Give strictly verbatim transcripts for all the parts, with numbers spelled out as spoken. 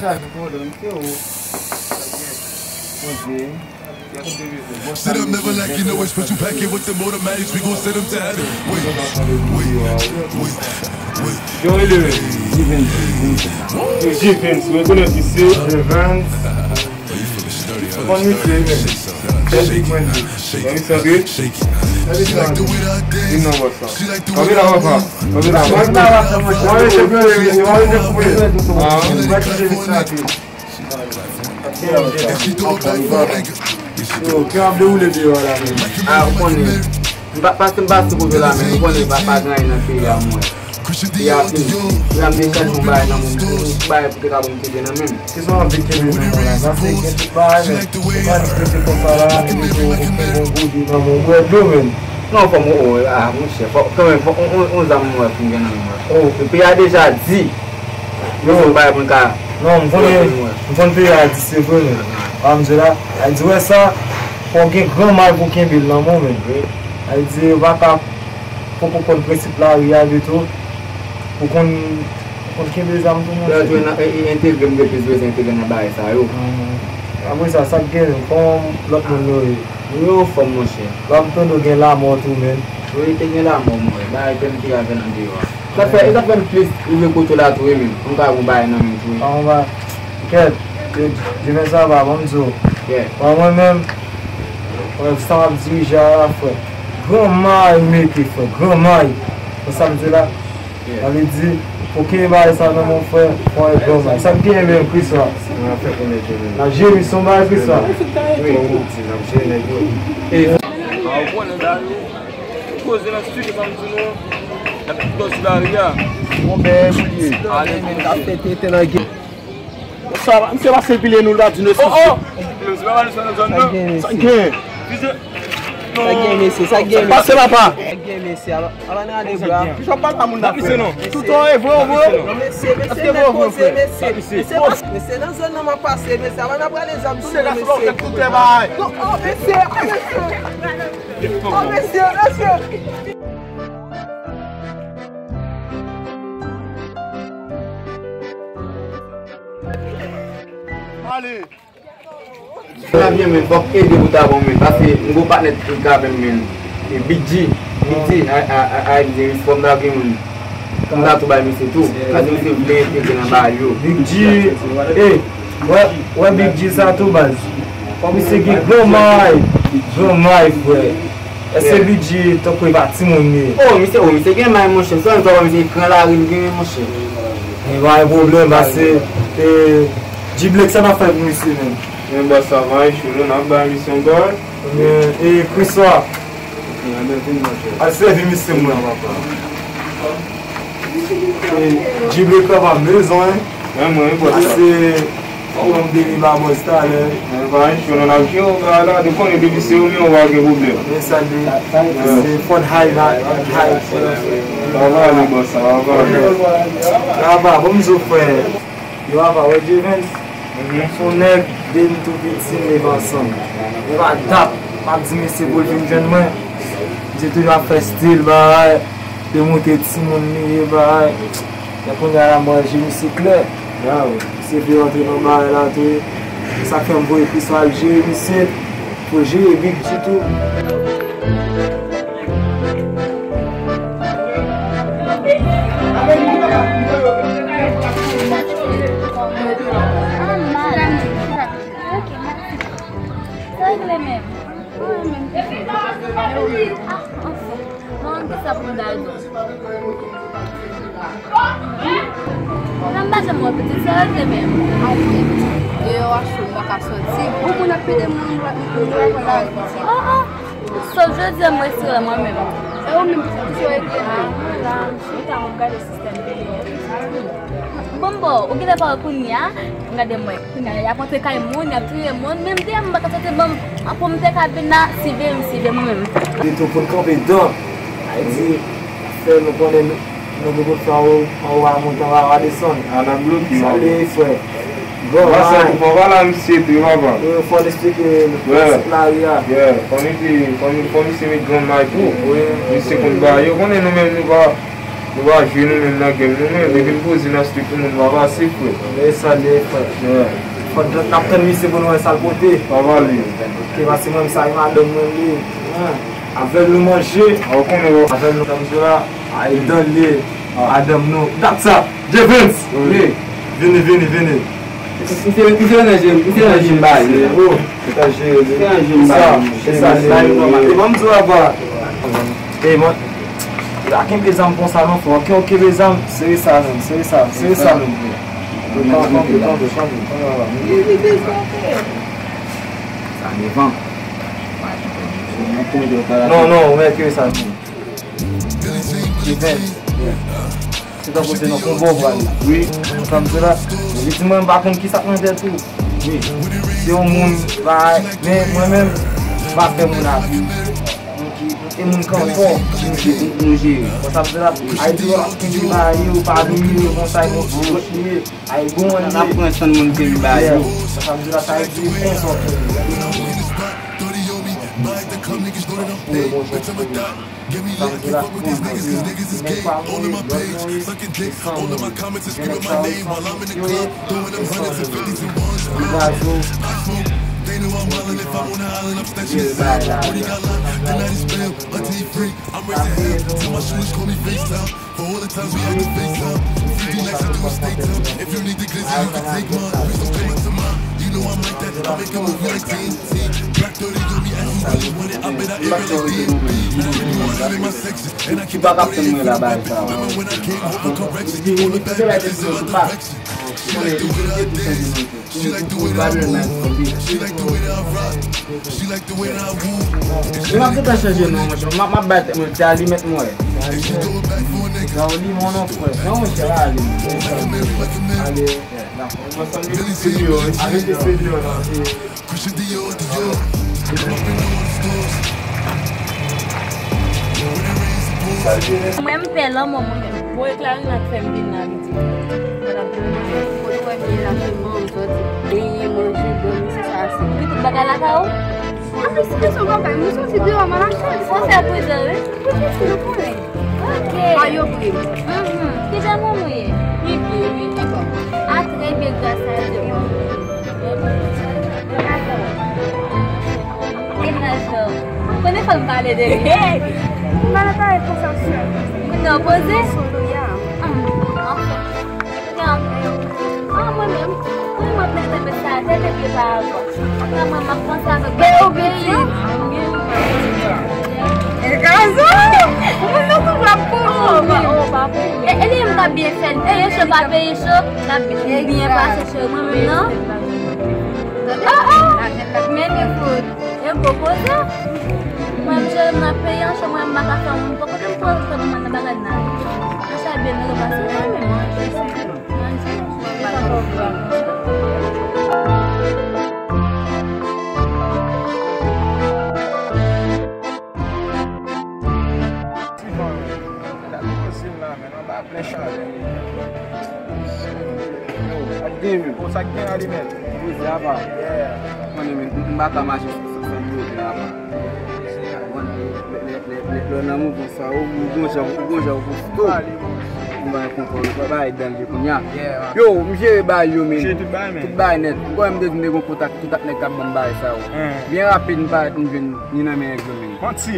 Sit up, never like you know it, special packet with the automatics, we gon' send them to heaven. Wait, wait, wait, wait. Yo, e le Defense. Defense, mwen konnen ki se Defense. Konn misye, men. Bèl big mwen di. Mwen misye antre. Mwen misye antre. Vin nan bòs la. Kanpe la, papa. Kanpe la. Mwen la, mwen, mwen, mwen, mwen, mwen, mwen, mwen, mwen, mwen, mwen, mwen, mwen, mwen, Yo, ki ap dewoule deyò a la menm? A, ou konnen. M pa, paske m pa sou kote la, men ou konnen pa, pa gen anyen nan peyi a, mwen. Peyi a fini. Peyi a m te chèche yon bagay nan men m, yon bagay pou te ka ban m kenbe nan men m. Kisa w anvi kenbe nan men w la? Paske gen tout bagay, men. Ou pa di ke se konsa la, men ou kenbe yon gode nan men w, bwè dlo, menm. Non, fò m, o, a, monchè, fò, kanmenm, fò, on, on, on zam mwen pou m gen nan men mwen. Oh. Epi a deja di, yo, se yon bagay pou n ka, non, m konnen, m konn peyi a di, se vre, men. An m di la, a di, wè sa, fò w gen gran may pou w kenbe l nan men w, men. Wi. A di, yo pa ka, fòk ou konn prensip lari a, pito, pou konn, pou konn kenbe zam tou, monchè. Lè w jwenn, e, e, entegre, m gen plis bezwen entegre nan bagay sa yo. Hmm. Apre sa, sa k gen, kòman lòt moun yo ye? Yo anfòm, monchè. La m tande w gen lamò tou, menm. Wi, te gen lamò, mwen. Bagay ke m te avè nan deyò a. Sa fè, e sa fè m plis rive kote w la tou, wi, menm. Pou m ka wè yon bagay nan men tou, wi. An, ba, kèt, yo, demen sa va, ban m di w. Yeah. Bon, mwen menm, mwen, sa m ap dirije a la, frè. Gran may mete, frè, gran may. Konsa m di la. Sa vle di, fò w kenbe bagay sa nan men w, frè, fò w gen bagay. Sa k genyen menm, Kriswa? N ap fè konnen ke menm. N ap jere misyon bagay, Kriswa. Wi. N ap jere nèg yo. E, a, ou konnen la, yo. Koze nan estidyo, sa m di nou. N ap fè koze lari a. Bon, ben, ale, men, n ap fè tenten nan gen. Sa, misye pase pile nou la di nou. Oh, oh! Menm si papa nou se nan zòn nan. Sa gen, mesye? Sa gen. Sa gen, mesye, sa gen, mesye. Pase, papa. Sa gen, mesye, alò, alò, n rale bra. Kisa w pale a moun nan, frè? Tout an e vre, vre. Non, mesye, mesye, nèg poze, mesye. Mesye, mesye, nan zòn nan m ap pase, mesye, alò, n ap rale zam sou nou, mesye. Tout lè bagay. Non, oh, mesye, oh, mesye. Oh, mesye, mesye. Ale. Sa byen, men fòk ede pou ta bon, men, paske m gon patnè ki ka avè m, men. E Big G, Big G, a, a, a, a, Big G, fò m ta gen moun. Fò m ta tou bay misye tou. Paske misye vle entegre nan bagay yo. Big G, e, wè, wè Big G sa tou, baz. Fò misye gen gran may, gran may, frè. Èske Big G tankou e pa timoun li ye? Oh, misye, oh, misye gen may, monchè. Sèlman misye pran lari l genyen, monchè. Men pa gen pwoblèm, paske, e, G-Black, sa n ap fè pou misye menm? Men bòs, sa va, e cho, non, n ap bay misye yon gòl. Men, e, Kriswa, al sèvi misye mwen, papa. E, G-Black, papa, bezwen. Men mwen, bòs, sa. Paske, Ou ban m deli ba bòs talè. Mwen pa yon cho nan ap jwe, ou pa la, de konnen depi se ou menm ou pa gen pwoblèm. Men sa de, se fòn hay la, hay. Sa va ale bòs, sa va ale. Papa, bon m di w frè. Yo papa, wè Jevens, se yon nèg de m tou piti m leve ansanm. E pa dat, m ap di mesye pou l vin jwenn mwen. Misye toujou ap fè stil, bagay. Te montre timoun li ye, bagay. Men kounye a la, mwen, je misye klè. Misye vle rantre nan bagay la tou. Se sa k fè m voye Kriswa al jere misye. Pou jere Big G tou. Sa regle menm. Mwen, kisa pou m ta di w? Nan m pa janm wè pitit, sa regle menm. Deyò a cho, m pa ka sòti. Bon, moun ap pede moun, moun ap pran lari, pitit. Oh, oh. Sòf jodi a, m resi wè mwen menm. E ou menm, pitit, kisa w regle menm? Ah, mwen la, m chita, m ap gade sistèm peyi a. Bon, bon, ou genlè pa wè kounye a, gade mwen. Kounye a, y ap antre kay moun, y ap touye moun. Menm deyò, m pa ka sòti, bon, pou m te ka vin la, sive m, sive mwen menm. Li tou pou l kanpe dan. Sa vle di, fè nou konnen nou, nou gen pou fè anwo, anwo a monte, anwo a desann. A, n ap bloke. Sa vle di, frè. Bon, papa, fò pale a misye tou, papa. Fò n eksplike l prensip lari a. Yeah, fò misye, fò, fò misye met grann may tou. Wi. Misye konn bagay yo, konnen nou menm nou pa Nou pa jwe nou menm nan game nou, men depi n poze nan street, tout moun pa pase, frè. Men sa l ye, frè. Yeah. Fò n, n ap tann misye pou nou wè sa l pote. Pa pale. Ok, pase mwen, sa e madanm mwen li ye. Avè l nou manje. A, ou konnen, bro. Avè l nou, sa m di la, a, e dan l ye. Madanm nou. Dat sa. Jevens. Wi. Vini, vini, vini. M te, m te nan jim, m te nan jim ba li. Oh. M te nan jim ba li. Se sa, se sa, se sa, e ban m di w apa. E ban, pa kenbe zam konsa non, frè. Ok, ok, kenbe zam. Sere sa menm, sere sa, sere sa menm. Kanpe, kanpe, kanpe, kanpe. Sa devan. Non, non, ou mèt kenbe sa menm. Event. Se tankou se nan konba w pral la. Wi. Sa m di la, li di mwen m pa konn kisa k nan tèt ou. Wi. Se yon moun, bay, men mwen menm, m pa fè moun abi. E moun k anfò, nou jere. Nou jere. Bon, sa m di la, Ayiti w ap kenbe bagay yo, pa vin mire konsa, e yon ti dwèt li ye. Ay bon, n ap pran san moun kenbe bagay yo. Bon, sa m di la, sa vle di konsa w kenbe. Bon, bon, bon, bon. Sa m di la, bon, bon, bon. Nèg pa mouri, lòt mouri, e san moun. Gen nèg sa yo san moun yo, e san moun. Li vazo. Jere bagay la, li a. Ou pa ka tann mwen la bay sa. Li, li, li te la te di mwen pa. Konnen li te pou chanje non. Konnen li te pou ba l nan foli. Li m ap gentan chanje non, monchè. M ap, m ap bay tèt mwen, se alimèt mwen. Sa w li, mon non, frè. Non, monchè, pa ale. Ale, dakò. Mwen sanble senior, ale senior la. Mwen, m pè lanmò mwen menm. Bon, e Clarina k fè m vin la, li di. Kote w wè m ye la, se mwen, m sòti. Benyen, manje, dòmi, se sa, se. Ou gen tout bagay lakay ou? Apre si se bagay, mwen sòti deyò, m al achte. Ou fè prezan, wi. Pou ki fi nou konnen? Ok. Mayo vre. Mhm. Ki jan moun ou ye? Wi, wi, wi, wi, bon. A, trè byen, gras a Dye. E mwen, Jean. Konnen fò m pale de li. Hey! M pa nan pale konsa, sè. Moun nan poze? Solo, ya. Ah, anfen. Gade. Ah, mwen menm. Mwen, mwen, mwen, mwen, sa, tèt epi pa avan. Mwen, mwen, m ap panse avèk peyi. E gazo! Mwen, nou tou w ap kouri. Oh, oh, pa kouri. E, e li menm k ap byen fè l. Peyi cho, pa peyi cho, l ap byen pase cho. Mwen menm, non? Oh, oh! Men li fout. E gwo koze. Mwen, m jere m nan peyi an, cho mwen, m pa ka fè moun. Poko te m pran tan pou mwen nan bagay nan. Mwen sa byen repase. Mwen menm, mwen, mwen, mwen, mwen, Ak de men. Bon, sa k gen alimèt? Poze apa. Yeah. Konnen men, m pa ka mache san, san, san poze apa. Bon, lè, lè, lè, lè, lè w nan mouvman sa, ou, ou gon jan, ou gon jan, ou gon sto. M pa gen kontwòl, ou pa bay danje kounye a. Yeah, man. Yo, m jere bagay yo, men. Jere tout bagay, men. Tout bagay nèt. M kwè m te di m te gon kontak, tout ak nèg k ap ban m bagay sa yo. Byen rapid, m parèt, m jwenn ni nan men nèg yo, men. Manti.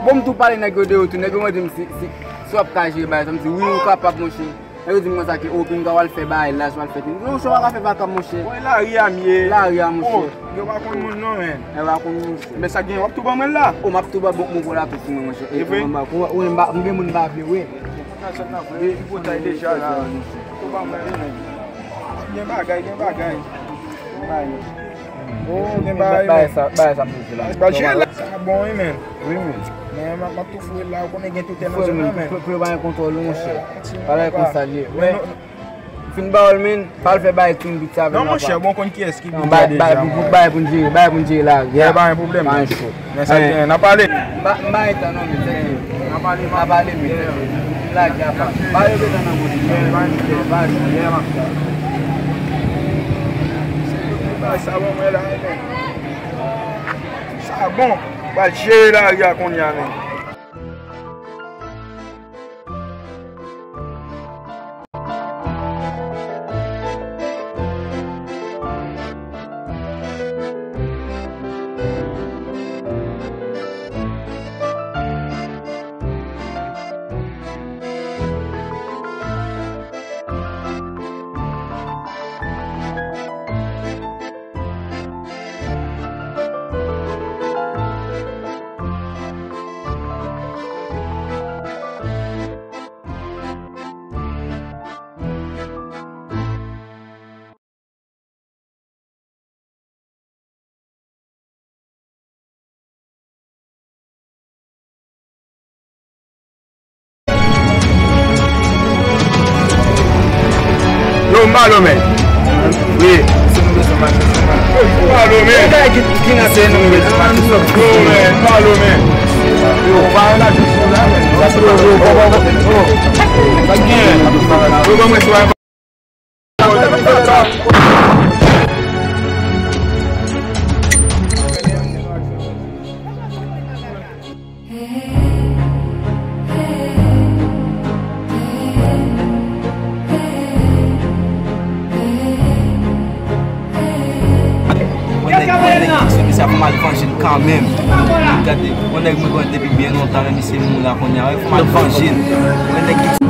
Bon, m tou pale nèg yo de yo tou, nèg yo mande m si, si, si w ap ka jere bagay sa, m di wi, ou kapab, monchè. Nèg yo di m konsa ke, o, Pinga w al fè bagay laj, w al fè tini. Non, monchè, w pa ka fè vakab, monchè. Bon, e lari a m ye. Lari a, monchè. O, yo pa konn moun non, men. Yo pa konn, monchè. Men sa gen, w ap tou ban mwen l la? O, m ap tou ban bon, bon, bon la tou sou mwen, monchè. E vre? Ou, ou, ou, m gen moun m pa vle, wi. Nan zòn nan vre, tripotay deja la. Tou ban mwen li, men. Gen bagay, gen bagay. Gen bagay. Oh, gen bagay, men. Bagay sa, bagay sa m te di la. Bagay la, sa bon, wi, men. Wi, men. Men, m ap, m ap tou foure la, ou konnen gen tout tè nan zòn nan, men. Frè, frè, pa gen kontwòl, non, monchè. Bagay konsa l ye. Wi. Fin ba w l, men, pa al fè bagay timoun piti avè l. Non, monchè, bon, konn kiyès ki big la deja. Bay, bay pou n jere, bay pou n jere la. Yeah, pa gen pwoblèm. Pa gen cho. Men sa k genyen, n a pale. M pa, m pa gen tan non, men, tèt mwen. N a pale, n a pale, men, tèt mwen. Lage apa. Ba yo bezwen nan moun. Sa bon, mwen la, men. Sa bon. Pral jere lari a kounye a, men. Palo, men. Wi. Palo, men. Palo, men. Palo, men. Yo, pa la jous la, men. Sa gen. Yo, ban mwen swa. Yon nèg, yon nèg ki sou misye ap mal vanje l kanmenm. Gade, yon nèg mwen konn depi byen lontan, men misye mou la kounye a, fò m al vanje l. Yon nèg ki